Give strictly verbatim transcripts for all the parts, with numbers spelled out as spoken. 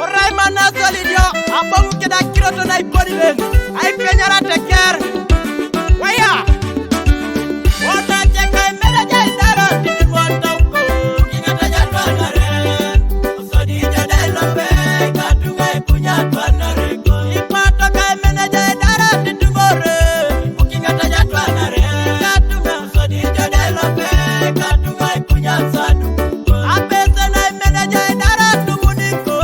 Orai mana solidio, abong keda kiroto na ipodi ben. Ai penyara teker. Waya. Ota cheka imeda jai dara titi wanta uko. Kingata jatwa nare. Sodi jadai lope, katunga ipunya twa nare. Ipato kai mena jai dara titi wore. Kingata jatwa nare. Katunga sodi jadai lope, katunga ipunya sadu. Apese na imene jai dara tumuniko.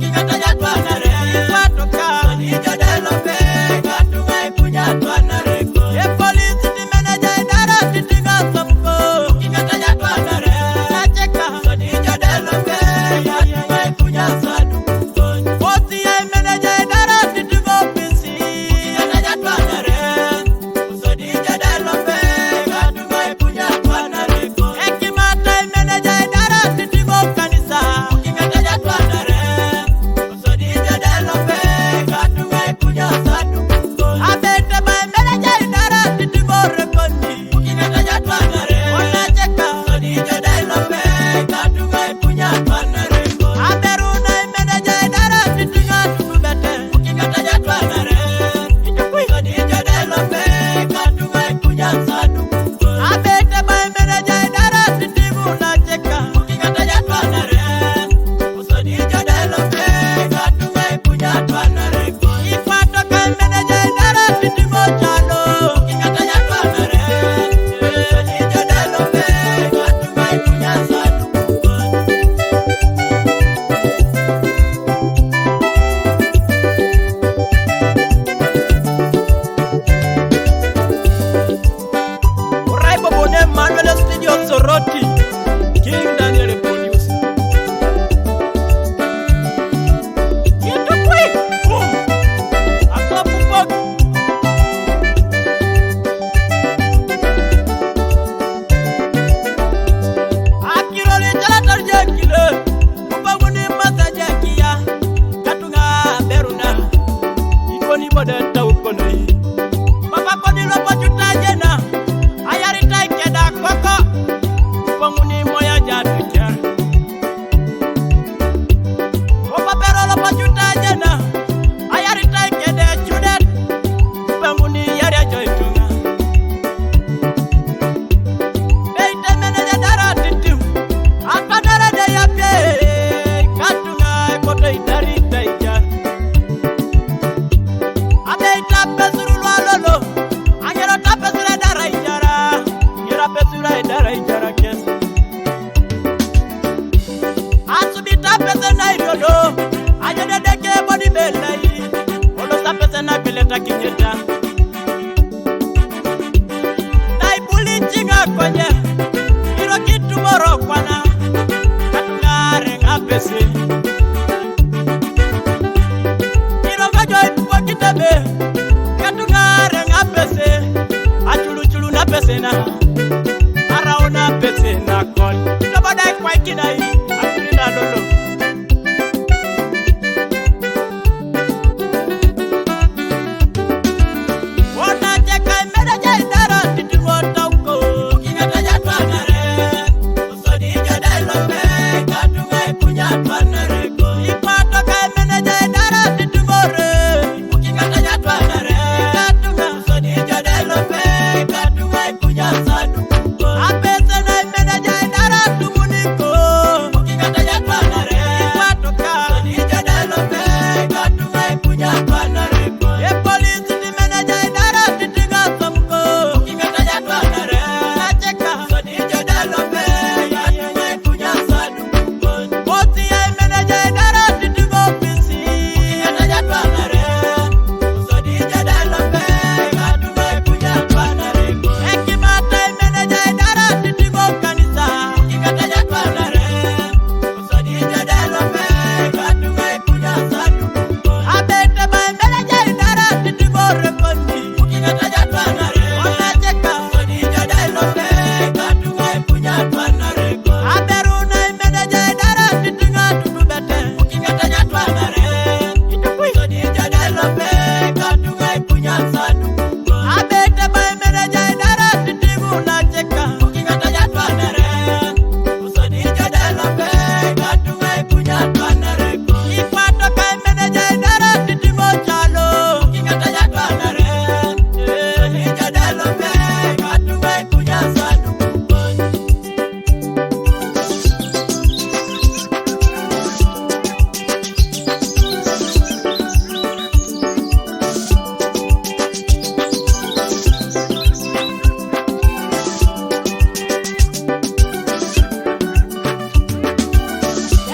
Kingata jatwa nare. Patoka. Sodi jadai lope, katunga ipunya twa nare. E polisi ti mene jai dara titiga samko. Kingata jatwa nare. Nacheka. Sodi jadai lope, katunga ipunya sadu. Osi ya imene jai dara titiga ofisi. Kingata jatwa nare. Orai bobo ne Manuel Studio Soroti, King Daniel producer. Yeto kwe, boom, ato pupok. Akiroli jalatar jekile, kupanguni masa jekia, katunga beruna, ikoni bode tau konoi. Papa koni lopo juta jena, ayari tai keda koko, kupanguni moya jatukia. Opa pero lopo juta jena, ayari tai kede judet, kupanguni yari ajoy tunga. Ei temene jadara titim, akadara de yape, katunga koto idari taija. Abe itapesuru lwalolo, anyero tapesura dara ijara, nyera pesura dara ijara kes. Asubita pese na iriodo, anyere deke bodi belai, olosa pese na beleta kinyeta. Dai buli chinga konye, iro kitu moro kwana, katungare nga pese. Iro gajo ipuko kitebe, katungare nga pese. Achulu chulu na pese na, arao na pese na kon. Nobody quite kinai, akiri na lolo.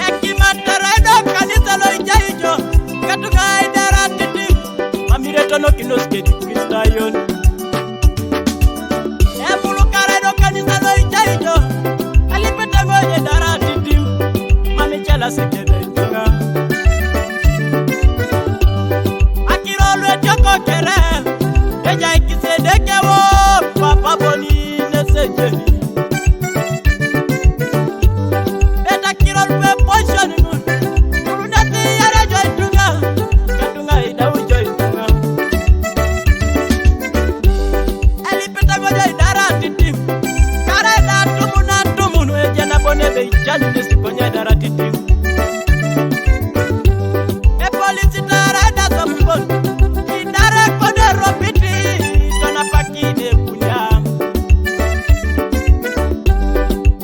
Ekimataraido kanisa lo Ijaijo, ketuŋa idara titim, mamiretonokinos kedi Kristayon. Ebulukaraido kanisa lo Ijaijo, alipete ŋoje idara titim, mamicelasi kede ituŋa. Akiro lu etioko kere, ejai kisedeke wo, papa boni nesejeni. Beta kirol pe poison nun, kulu nati yare joi tunga, katunga idau joi tunga. Eli pita go joi dara titim, kare da tumuna tumunu ejana bone be jani nesi konye dara titim. E polisi dara da sompon, idare kode robiti, tona paki de punya.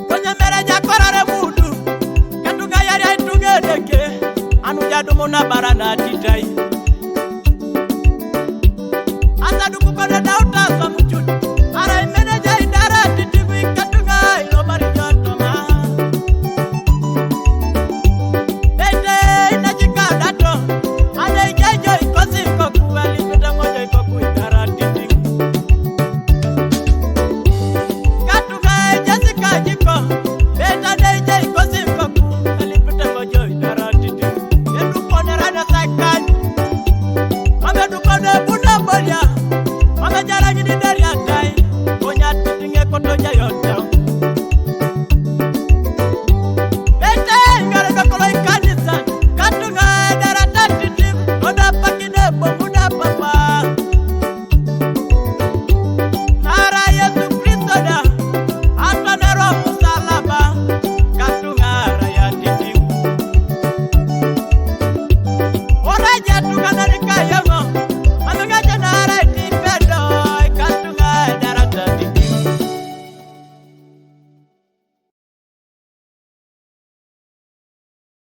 Konye mere ja korare mudu, katuga yari ai tuge deke, anu ja dumu na bara na titai. Asa duku